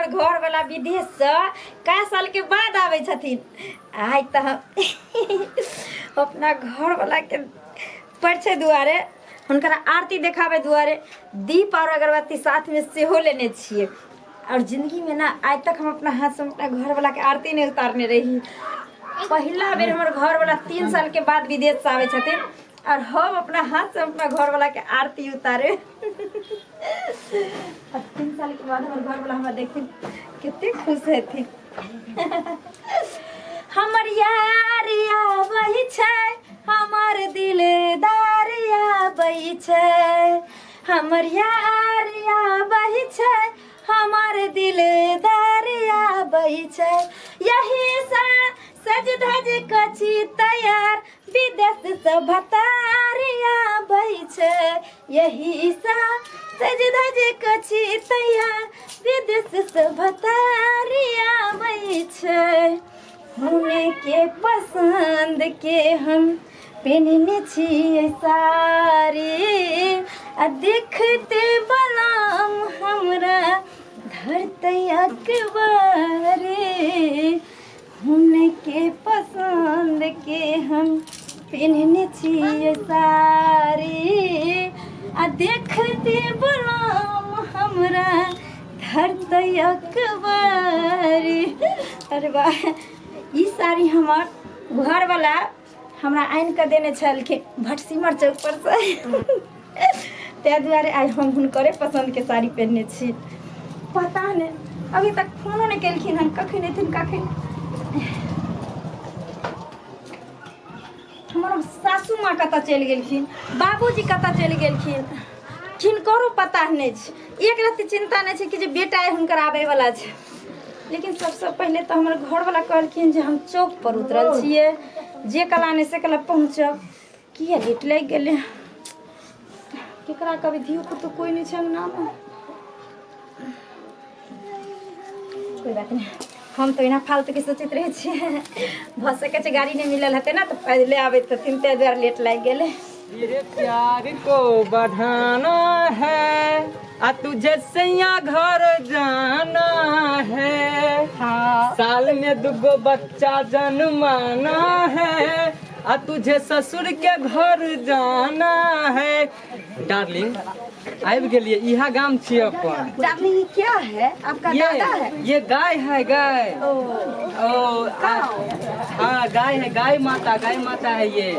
हमर घरवला विदेशसँ कए सालके बाद आबै छथिन। आइ तऽ हम अपना घरवलाके परिचय दुआरे, हुनकर आरती देखाबै दुआरे दीप आओर अगरबत्ती साथमे सेहो लेने छियै। आओर जिन्दगीमे ने आइ तक हम अपना हाथसँ अपना घरवलाके आरती नहि उतारने रही। पहिला बेर हमर घरवला 3 सालके बाद विदेशसँ आबै छथिन और हम अपना हाथ से अपना घर वाला के आरती उतारे। और 3 साल के बाद हमर घर वाला हमरा देखथिन कते खुश हेथिन। हमर यार आबै छै, हमर दिलदार आबै छै, हमर यार आबै छै, हमर दिलदार आबै छै। यही सा सज धज कछि तैयार, विदेश से भतार आबै छै। यही सा सज धज कछि तैयार, विदेश से भतार आबै छै। हुनके पसंद के हम पेन्हने छियै साड़ी, आ देखते बलाम हमरा धरतै अकबारी। हुनके पसंद के हम पेन्हने छियै साड़ी, आ देखते बलाम हमरा धरतै अकबारी। अरे वाह, ई साड़ी हमर घरवला हमरा आनि कऽ देने छलखिन भटसिमर चौक पर से, ताहि दुआरे आइ हम हुनकरे पसन्दके साड़ी पहिरने छी। पता नहि अभी तक फोनो नहि केलखिन हन, कखन एथिन कखन। हमर सासू माँ कतऽ चलि गेलखिन, बाबूजी कतऽ चलि गेलखिन, किनकरो पता नहि छै। एक रत्ती चिन्ता नहि छै कि जे बेटा आइ हुनकर आबैवला छै। लेकिन सबसँ पहिले तऽ हमर घरवला कहलखिन जे हम चौक पर उतरल छियै, जे कला नहि से कला पहुँचब। किया लेट लागि गेलै? केकरा कभी धियो पुतो कोइ नहि छै अङ्गनामे। कोइ बात नहि, हम तऽ एना फालतूके सोचैत रहै छियै। भऽ सकै छै गाड़ी नहि मिलल हेतै ने तऽ पैदले आबैत हेथिन, ताहि दुआरे लेट लागि गेलै। तेरे प्यार को बढ़ाना है, आ तुझे सैया घर जाना है। हाँ। साल में दुगो बच्चा जन्माना है, आ तुझे ससुर के घर जाना है। डार्लिंग आबि गेलियै, इहा गाम छियै अपन। डार्लिंग ये क्या है? आपका ये दादा है? ये गाय है, गाय। ओ, ओ हाँ गाय है, गाय माता, गाय माता है ये।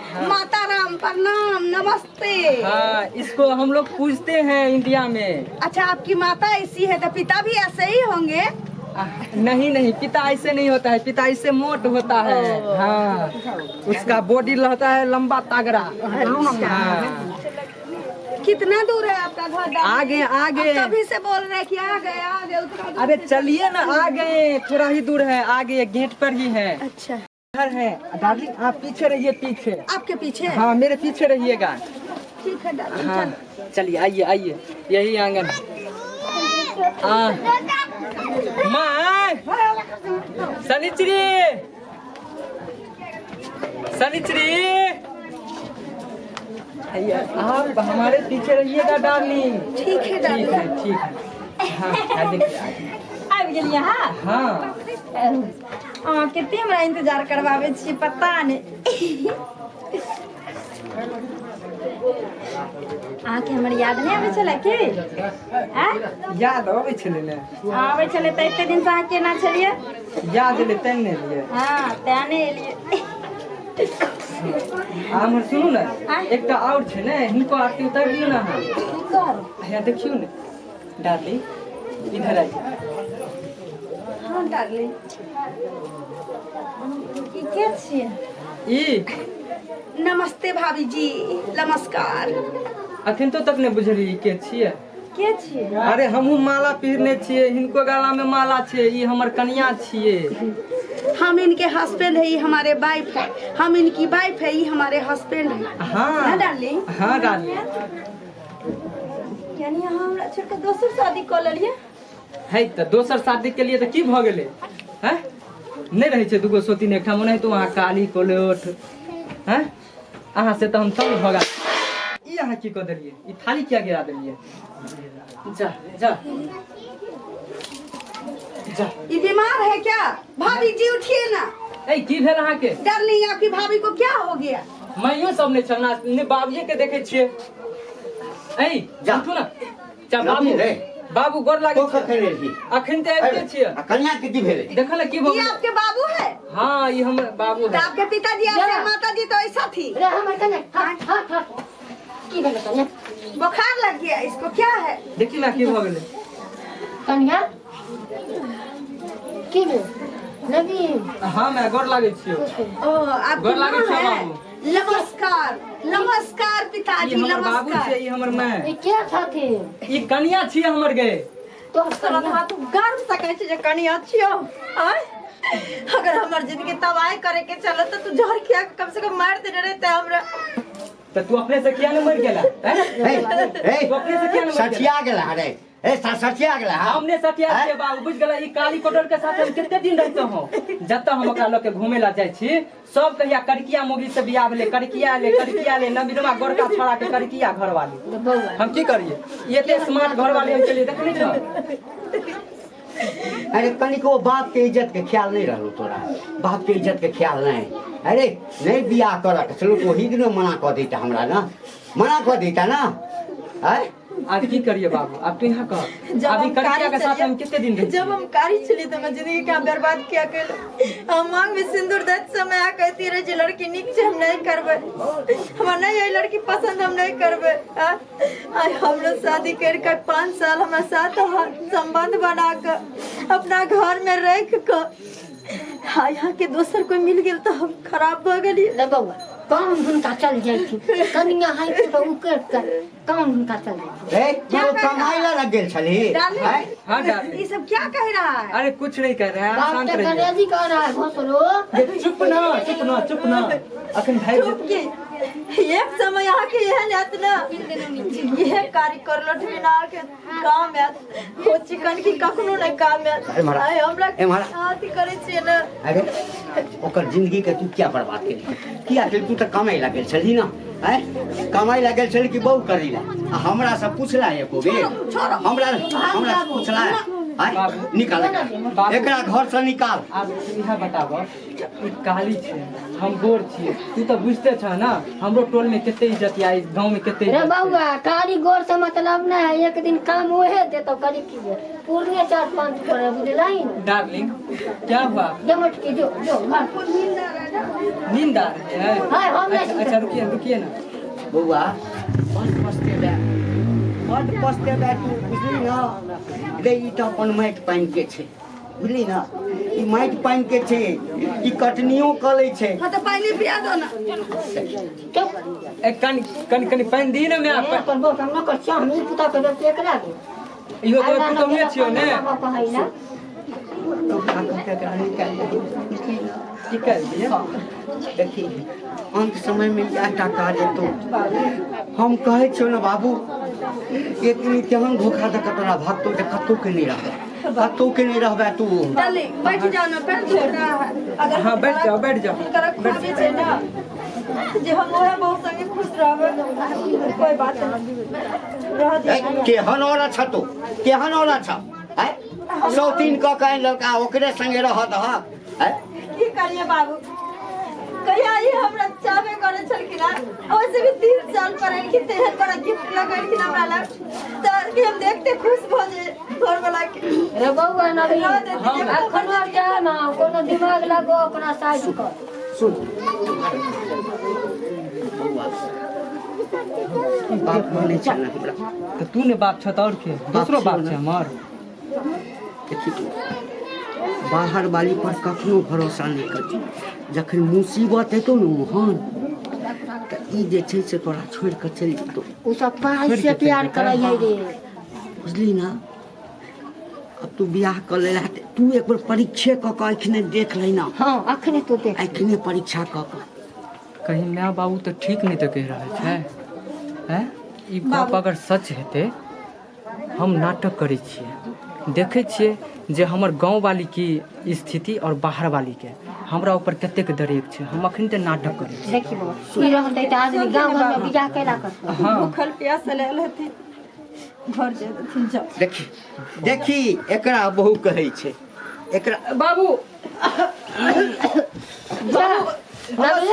हाँ। माता राम प्रणाम, नमस्ते। हाँ, इसको हम लोग पूजते हैं इंडिया में। अच्छा, आपकी माता ऐसी है तो पिता भी ऐसे ही होंगे? नहीं नहीं, पिता ऐसे नहीं होता है, पिता ऐसे मोट होता है। हाँ, उसका बॉडी रहता है लंबा तगड़ा। हाँ। कितना दूर है आपका घर? आगे आगे। आप तभी से बोल रहे हैं कि आ गए आ गए, उतना दूर। अरे चलिए ना, आ गए, थोड़ा ही दूर है, आगे गेट पर ही है। अच्छा घर है। डार्लिंग आप पीछे रहिए, पीछे। आपके पीछे? हाँ मेरे पीछे रहिएगा। ठीक है डार्लिंग। हाँ चलिए, आइए आइए, यही आंगन। हाँ माँ, शनिचरी शनिचरी, आप हमारे पीछे रहिएगा डार्लिंग। ठीक है डार्लिंग। ठीक है ठीक है। हाँ देखिए आबि गेलियै अहाँ? हाँ। अहाँ कते हमरा इंतजार करबाबै छी पता नहि। अहाँके हमर याद नहि आबै छलै की? याद अबै छलै ने। आबै छलै तऽ एते दिनसँ अहाँ केना छलियै? याद एलै तें ने एलियै। हाँ तें ने एलियै। हमर सुनू ने, एकटा आओर छै ने, हिनको आरती उतारि दियौ ने अहाँ। हैया देखियौ ने डार्लिंग, इधर आइए। हाँ डार्लिंग। ई के छियै? ई नमस्ते भाभी जी, नमस्कार। अखन तो तक नहि बुझलियै के छियै। के छियै? अरे हमहूँ माला पहिरने छियै, हिनको गला में माला छै, ई हमर कनिया छियै। हम इनके हस्बैंड है, ये हमारे वाइफ है। हम इनकी वाइफ है, ये हमारे हस्बैंड है। हाँ ना डार्लिंग? हाँ डार्लिंग। यानी अहाँ हमरा छोड़ि कऽ दोसर शादी कऽ लेलियै? है तऽ दोसर शादी के लिए तऽ की भऽ गेलै? हैं नहि रहै छै दूगो सोती एकठाम, ओनाहितो अहाँ काली कोलोठ हैं, अहाँ से तऽ हम तंग भऽ गेल। ई अहाँ की कऽ देलियै? ई थाली किया गिरा देलियै? जा जा। जा। ये बीमार है क्या? भाभी जी उठिए ना। ए की भेल अहाँ के? डार्लिंग आपकी भाभी को क्या हो गया? माइयो सब नहीं छल ने बाबूजी के देखे छियै। ए जा। उठू ना। जा बाबू रे। बाबू गोर लागे को खखन रही अखन ते आबिते छियै। आ कन्या के की भेलै? देखल की भऽ ये गेलै? आपके बाबू है? हाँ ये हमर बाबू तो है। आपके पिताजी आपके माताजी तो ऐसा थी। रे हमर कन्या हट हट हट की भेलै कन्या? बुखार लग गया इसको, क्या है? देखी ना की भऽ गेलै। कन्या की भेल? नवीन हाँ मैं गोर लागे छियै। ओ आपकी गोर लागे माँ छियै है? बाबू। नमस्कार नमस्कार पिताजी ई हमर बाबू नमस्कार। छियै, ई हमर माय। ई के छथिन? ई कनिया छियै हमर गे। तो तोरा तू गर्व से कहै छै जे कनिया छियौ। आय अगर हमर जिंदगी तबाही करे के चलो तो तू जहर खिया के कम से कम मार देने रहते हमरा। त तू अपने से किया ने मर गेला? हैं? ए ए तू अपने से किया ने मर गेला? सठिया गेला रे। ए सठिया गेला। हमने सठिया छियै बाबू, बुझ गेला? ई काली कोटर के साथ हम कते दिन रहते हो? जतऽ हम ओकरा लऽ के घूमे ला जाइ छी सब कहिया करकिया मोगी से बियाह भेलै, करकिया ले करकिया ले नवीनमा गोरका छोड़ा के करकिया घरवाली। बौआ हम की करिए? ई एते स्मार्ट घरवाली हम चलिए देखने छौ? अरे कनिको बाप के इज्जत के ख्याल नहीं रहलो तोरा, बाप के इज्जत के ख्याल नहीं। अरे नहीं बियाह करक चलो तो ओही दिन मना कऽ देता हमरा ना, मना कऽ देता ना। आय आज की करिए बाबू? अब तू यहाँ कह। जब अभी हम करकिया के कारी साथ हम कितने दिन रहे? जब हम कारी छली तो हम जिंदगी के बर्बाद किया कैल। हम मांग में सिंदूर दैत समय आ कहती रहे जे लड़की नीक छै हम नहीं करबै, हमरा नहीं है लड़की पसंद हम नहीं करबै। आइ हमरो शादी कर के 5 साल हमरा साथ संबंध बना के अपना घर में रख के आ यहाँ के दोसर कोई मिल गेल तो हम खराब भऽ गेलियै। रे बौआ कौन हुनका चल जाइ छी? कनिया हाइ तो उकर कर कौन हुनका चल जाइ? ए तू कमाई ला लग गेल छली? डार्लिंग हाँ डार्लिंग ये सब क्या कह रहा है? अरे कुछ नहीं कह रहा है, बाप शांत के रहिए। अंग्रेजी कह रहा है भोसलो। ये चुप ना चुप ना चुप ना अखन भाई चुप के एक समय यहाँ के एहन आयत ना इहे कार्य करलो बिना के काम आयत हो चिकन की कखनो नहीं काम आयत। अरे महाराज, आइ हमरा ए महाराज। अथी करै छियै ना। अरे ओकर जिंदगी के तू क्या बर्बाद केली? किया केली? तू तऽ कमाई ला गेल छली ना? आय कमाई ला गेल छली कि बहु करी ला? आ हमरा से पूछला एको बेर? हमरा हमरा से पूछला? आय निकाल एकरा, एकरा घर से निकाल। आब इएह बताबऽ, ई काली छै हम गोर छियै, तू तऽ बुझते छह ना हमरो टोल में कते इज्जत या गाँव में कते रे इज्जत छै। बौआ कारी गोर से मतलब नहीं है, एक दिन काम ओहे देतो करी की पूर्णे 4-5 करे बुझलाई न। डार्लिंग क्या हुआ? जमट के जो जो घर नींद आ रही है? हाय, हम नहीं अच्छा, सुनते। अच्छा रुकिए रुकिए ना बौआ बड पछतेबे, बड पछतेबे तू, बुझली ना? रे ई तऽ अपन माटि पानि के छै, बुझली ना? ई माटि पानि के छै, ई कटनियो कऽ लै छै। हाँ तो पानी पिया दो ना। चुप ए कनि कनि कनि पानि दी ना मैं। अपन बौआ हम न कर छियै, हम ई पुता के बेटी एकरा दे। इहो तो पुतहुए छियौ ने। कहै ना धोखा कऽ के एकरा निकालि दही, बुझली ना? निकालि दिअ। देखी अंत समय में इएह टा काज हेतौ। हम कहै छियौ ने बाबू, एक दिन तेहन धोखा दऽ कऽ तोरा भगतौ जे कतौ के नहि रहबै, कतौ के नहि रहबै तू। डार्लिंग बैठ जाओ ना, पैर दुख रहा है। अगर हाँ बैठ जाओ बैठ जाओ। हुनकर खुशी छै ना जे हम ओहे बहु संगे खुश रहबै, कोई बात नहीं रह ए, दियौ। केहन औरत छ तू, केहन औरत छ? आँय सौतीन कऽ के आनि लड़का ओकरे संगे रहत हक? आँय की करिए बाबू, कहिया ई हमरा चाहबे करे छलखिन हँ, ओहिसे भी 3 साल पर एलखिन तेहन बड़ा गिफ्ट लगेलखिन हमरा लग तऽ कि हम देखते खुश भऽ जाय घर वाला के। रे बौआ नवीन रह देतियै। अखनो टाइम हौ, कोनो दिमाग लगो अपना साइड कर। सुन बौआ, बाप मानै छै ने हमरा? तऽ तू ने बाप छह तऽ आओर के दोसरो बाप छै हमर? देखी बाहर वाली पर कखनो भरोसा नहि करती, जखन मुसीबत हेतौ ने ओहन तऽ ई जे छै से तोरा छोड़ि कऽ चलि जेतौ। उ सब पाइ से प्यार करै है रे, बुझली ना? अब तू बियाह कऽ लेला तू एक बेर परीक्षे कऽ कऽ अखने देख लै ना। हाँ अखने तू देख, अखने परीक्षा कऽ कऽ। कहीं my बाबू तऽ ठीक नहि तऽ कहि रहल छै हैं? ई गप अगर सच हेतै, हम नाटक करै छियै, देखै छियै जे हमर गाँव वाली की स्थिति और बाहर वाली के हमरा ऊपर कतेक दरेक छै। हम अखन तऽ नाटक करै छी। देखी बौआ ई रहतै तऽ आदमी गाँव घर में बियाह कैला करतै। हाँ भूखल प्यासल आयल हथिन घर जाय देथिन जाओ। देखी देखी एकरा बहु कहै छै। एकरा बाबू बाबू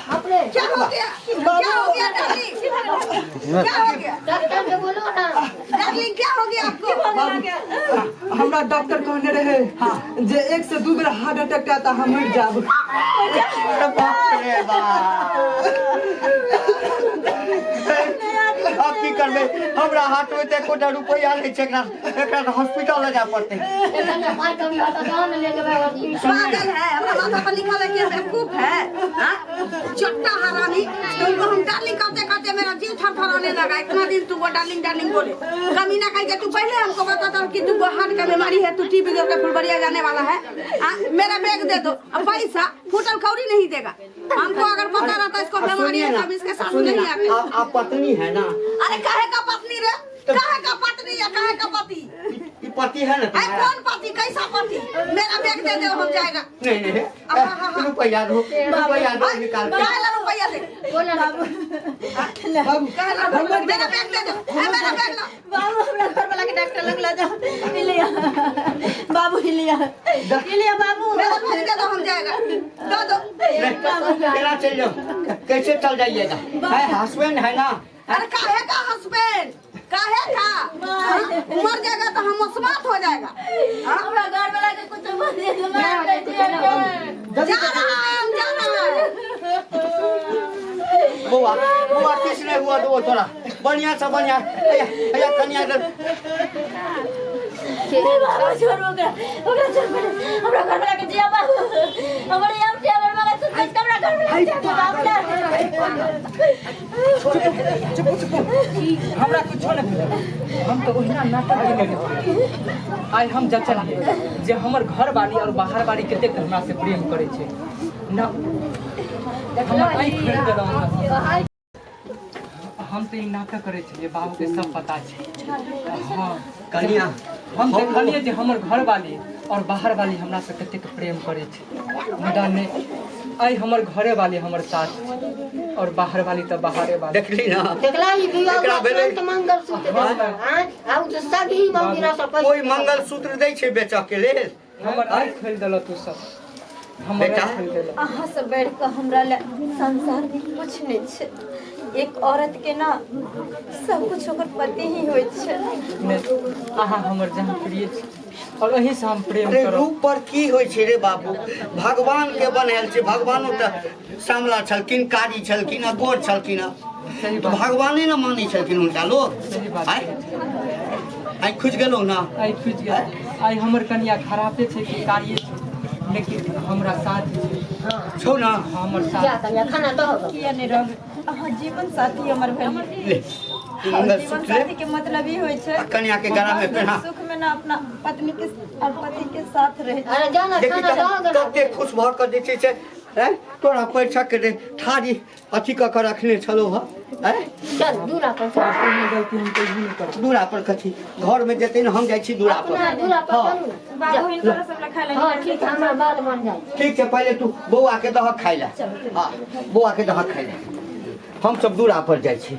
अपने क्या हो गया, क्या हो गया डार्लिंग, क्या हो गया डॉक्टर के बोलो ना डार्लिंग, क्या हो गया आपको? हमरा डॉक्टर कहने रहे जे 1 से 2 बेर हार्ट अटैक आता हम मर जाब। बाप रे बाप, अब की करबै? हमरा हाथ में तऽ एकोटा रुपैआ नहि छै, एकरा एकरा तऽ हॉस्पिटल लऽ जाय पड़तै। एतना पाई कमी होता तो ना ले जेबै। पागल है, हमरा माथा पर लिखल है कि बेवकूफ है। हाँ? चट्टा हरामी, तुमको हम डार्लिंग कहते कहते मेरा जीव थरथराने लगा। इतना दिन तू वो डार्लिंग डार्लिंग बोले, कमी ना कहीं के तू पहले हमको बताता कि तू हार्ट का बीमारी है, तू टीबी के फुलबरिया जाने वाला है। हाँ? मेरा बैग दे दो, अब पैसा फूटल कौड़ी नहीं देगा हमको। अगर पता रहता इसको बीमारी है तब इसके साथ सुनिए नहीं ना, आते। आप पत्नी है ना? अरे काहे का पत्नी रे, काहे का पत्नी या काहे का पति? ई पति है ना अरे तुम्हारा? कौन पति, कैसा पति? मेरा बैग दे दो, हम जाएगा। नहीं नहीं, रुपया दो, रुपया दो निकाल के। काहे ला रुपया दे, बोला ना काहे ला मेरा बैग दे दो, ए मेरा बैग ला। बाबू हमरा घर वाला के डॉक्टर लग ला जाओ, इलिया बाबू, इलिया इलिया बाबू, मेरा बैग दे दो, हम जाएगा, दो दो। नहीं, केना चल जाओ, कैसे चल जाइएगा? है हस्बैंड है ना? अरे काहे का हस्बैंड, काहे का? हाँ? मर जाएगा तो हम स्मार्ट हो जाएगा। हाँ? हमरा घर वाला के कुछ बोल दे तो मार दे। जा रहा है, हम जा रहा है। बौआ बौआ किस नहीं हुआ दो थोड़ा बढ़िया से बढ़िया। अया अया कनिया दे। नहीं बाबू छोड़, ओकरा ओकरा छोड़ पड़े, हमरा घर वाला के जिया बाबू, हमर याम के हमर मगा सुन के हमरा घर वाला के जिया बाबू। चुप चुप, हमरा कुछो नहीं भेल, हम तो ओहिना नाटक केने रही। आइ हम जचलियै जे हमर घर वाली और बाहर वाली कतेक हमरा से प्रेम करै छै ना, हमर आँखि खोलि देलहुँ अहाँ सब। हम तऽ ई नाटक करै छलियै, बाबू के सब पता छै। हाँ कनिया हम देखलियै जे हमर घर वाली और बाहर वाली हमरा से कतेक प्रेम करै छै, मुदा नहि, आइ हमर घरे वाली हमर साथ छै और बाहर वाली तऽ बाहरे वाली। देखली ना, देखला ई विवाह एकरा भेलै। तुरंत मंगलसूत्र दे। हां आउ तो सभी मंदिरा से पैसा कोई मंगलसूत्र दै छै बेचऽ के लेल? हमर आँखि खोलि देलक तू सब, हमर बेटा। आँखि खोलि देलक। अहाँ सब बैठ कऽ हमरा लए संसार में कुछ नहीं छै। एक औरत के ना सब कुछ ओकर पति ही होइ छै। नहि, अहाँ हमर जहाँ प्रिय छी और अहीं से हम प्रेम अरे करब। रूप पर की होइ छै रे बाबू, भगवान के बनायल छै। भगवानो तऽ सामला छलखिन, कारी छलखिन आ गोर छलखिन, सही तऽ बात, भगवाने ने मानै छलखिन हुनका लोग। सही बात। आइ आइ खुजि गेलहुँ ना? आइ खुजि गेल। आइ हमर कनिया खरापे छै कि कारिये छै, लेकिन हमरा साथ छै। छौ ना? हमर जा साथ। कनिया खाना दहो। किया नहीं रहबै, अहाँ जीवन साथी हमर भेलियै। ले और जीवन मंगलसूत्र ले साथी के मतलब ई होइ छै आ कनिया के गला में पेन्हा। सुख में ना अपना पत्नी के और पति के साथ रहे। अरे जा ना देखी खाना दहो तऽ ना। कते खुश भऽ कऽ जे छै से हैं तोरा पैसा के रे थारी अथी कऽ कऽ रखने छलहुँ हँ। हैं चल दूरा पर चल। कोनो गलती हम कहियो नहि करब। दूरा पर कथी, घर में जेतै ने, हम जाइ छी दूरा पर। अपना दूरा पर हाँ। चलू ना। बाबू हिनकर सब लए खाय लए। हां ठीक है, हमरा बाल बन जाए। ठीक छै, पहिले तू बौआ के दहक खाइ लए। हाँ बौआ के दहक खाइ लए, हम सब दूरा पर जाइ छी।